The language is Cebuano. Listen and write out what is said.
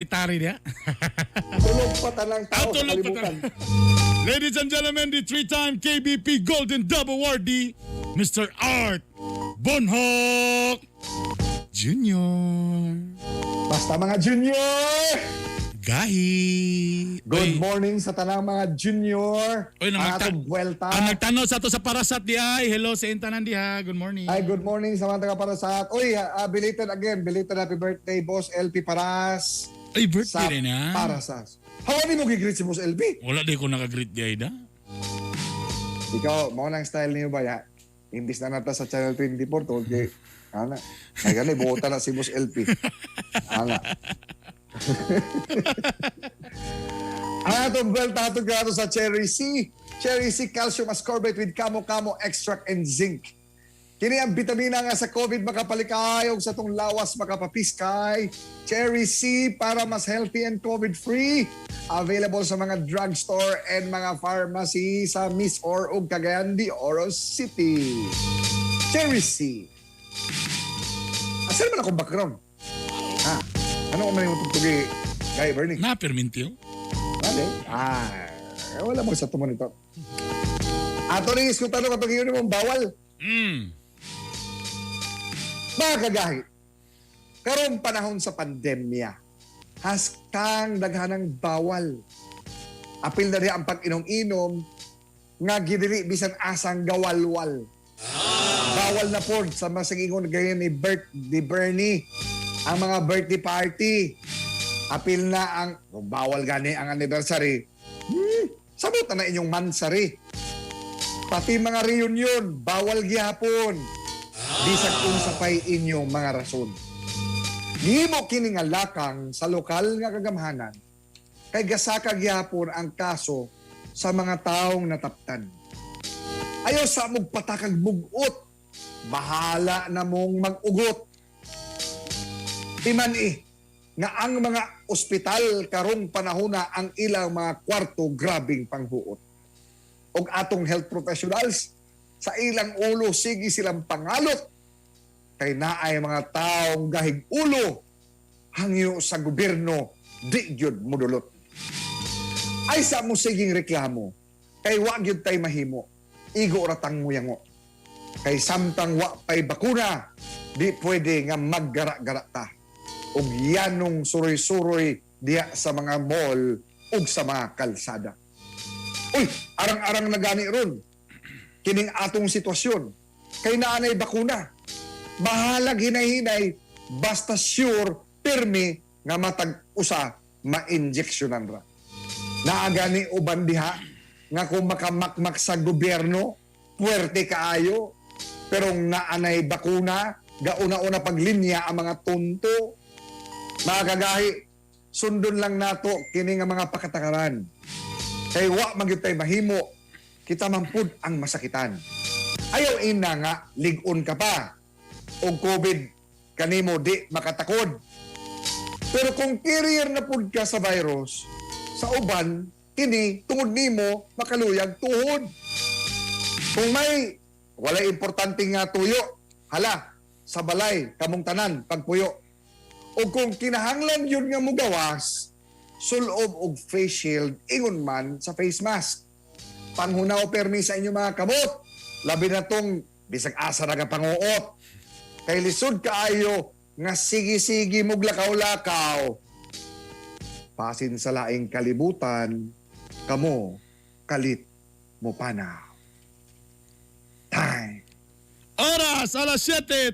Secretary niya. Tulog pa tanang tao sa Ah, tulog pa kalibutan. Ladies and gentlemen, the three-time KBP Golden Dove Awardee, Mr. Art Bonhoc Jr. Basta, mga junior! Gahi. Good Oy, morning sa tanang mga junior. Oy, Ang atong buwelta. Ang nagtanaw sa ato sa Parasat di ay. Hello sa intanan diha. Good morning. Ay, good morning sa mga taga Parasat. Uy, belated again, belated happy birthday, Boss LP Paras. Ay, birthday Sa rin ha. Parasat. How di mo gi-greet si Boss LP? Wala di ko nakagreet di ay da. Ikaw, mao nang style niyo ba ya? Imbis na nata sa Channel 24, tungod kay, ana, ay gani, buota na si Boss LP. Ana. Ang atong buwelta atong gato sa Cherry C. Cherry C Calcium Ascorbate with Kamo Kamo Extract and Zinc. Kini ang bitamina nga sa COVID makapalikay ug sa tong lawas makapapiskay. Cherry C para mas healthy and COVID-free. Available sa mga drugstore and mga pharmacy sa MisOr ug Cagayan de Oro City. Cherry C. Asa man akong background? Ha? Ano man yung tugtugi kay Bernie? Na permintio. Vale. Ah, wala mo sa tumo nito. Ato ni iskutan katong yun mong bawal. Mga kagahi, karong panahon sa pandemya, haskang daghanang bawal. Apil na rin ang pag-inom-inom nga gidili bisan asang gawalwal. Bawal na po sa masagingon gayon ni Bert, ni Bernie, ang mga birthday party. Apil na ang, kung bawal gani ang anniversary, sabot na na inyong mansari. Pati mga reunion, bawal gihapon. Bisag unsa pay inyong mga rason. Gihimo kini nga lakang sa lokal nga kagamhanan kay gasaka gihapon ang kaso sa mga taong nataptan. Ayaw sa mong patakag mugot, bahala na mong mag-ugot. Timan eh, nga ang mga ospital karong panahona ang ilang mga kwarto grabing panghuot. Og atong health professionals sa ilang ulo sige silang pangalot kay naay mga taong gahig ulo hangyo sa gobyerno di gyud modulot. Ay sa mo siging reklamo kay wa gyud tay mahimo, igo ra tang muyango. Kay samtang wa pay bakuna, di pwede nga maggara-gara ta og yanong suroy-suroy diha sa mga mall ug sa mga kalsada. Uy, arang-arang na gani ron kining atong sitwasyon. Kay naanay bakuna. Bahalag hinay-hinay, basta sure, pirmi, nga matag usa ma-injectionan ra. Naagani uban diha nga kung makamakmak sa gobyerno, puwerte kaayo, pero naanay bakuna, gauna-una paglinya ang mga tunto. Mga kagahi, sundon lang nato kini nga mga pakatakaran. Kay wa man gyud tay mahimo, kita man pud ang masakitan. Ayaw ina nga lig-on ka pa og COVID kanimo di makatakod. Pero kung carrier na pud ka sa virus, sa uban kini tungod nimo makaluyag tuhod. Kung may walay importante nga tuyo, hala sa balay kamong tanan pagpuyo. O kung kinahanglan yun nga mugawas, sulob og face shield ingon man sa face mask. Panghunaw permi sa inyong mga kamot. Labi na tong bisag asa ra ka panguot. Kay lisod kaayo nga sige-sige mog lakaw-lakaw. Pasin sa laing kalibutan, kamo kalit mo panaw. Time. Oras, alas 7.